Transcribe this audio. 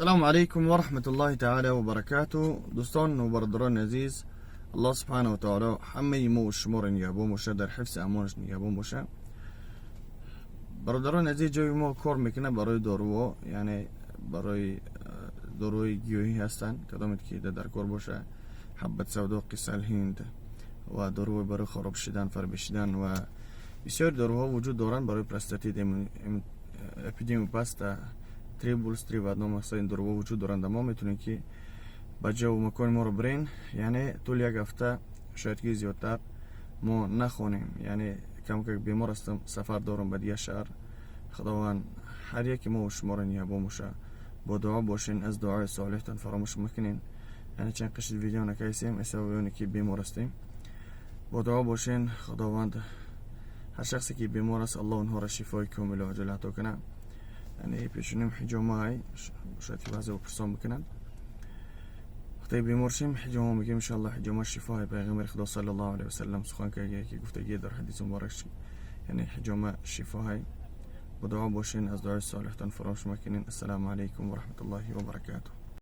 السلام علیکم و رحمت الله تعالی و برکاته. دوستان و برادران عزیز، الله سبحانه و تعالی همه ما و شما را نگهبان باشه، در حفظ امانش نگهبان باشه. برادران عزیز، جای ما کار میکنه برای داروها، یعنی برای داروی گیاهی هستن. کدامت که در کار باشه، حبت سودا، قسط هند و داروی برای خراب شدن، فربه شدن و بسیار داروها وجود دارن برای پروستاتیت، اپیدمی پاستا، трибулс, три в одном. Ин доруҳо вуҷуд доранд. Мо метавонем, ки ба ҷо макони моро бирен, яъне тӯли як ҳафта, шояд ки зиёдтар мо нахонем, яъне камкак бемор ҳастам, сафар дорам ба дигар шаҳр. Худованд ҳар яке мо шуморо нигаҳбон боша. Бо дуо бошен, аз дуои солеҳтон фаромӯш макунен. Яъне чанд қишт видео накайсем аз сабаби оне ки бемор ҳастем. Бо дуо бошен. Худованд ҳар шахсе ки бемор аст, Аллоҳ онҳоро шифои комилу аҷил ато кунад. Яъне пешоним ҳиҷома ай, шояд ки баъзе пурсон бикунанд. Вақте бемор шем, ҳиҷома мегӯем, иншоалло ҳиҷома шифои. Пайғамбари Худо саллаллоҳу алайҳи васаллам сухан карда ки гуфтагӣ дар ҳадиси муборак, яъне ҳиҷома шифоҳай. Бо дуо бошен, аз дуои солеҳтон фаромӯш макунен. Ассалому алайкум ва раҳматуллоҳи ва баракатуҳ.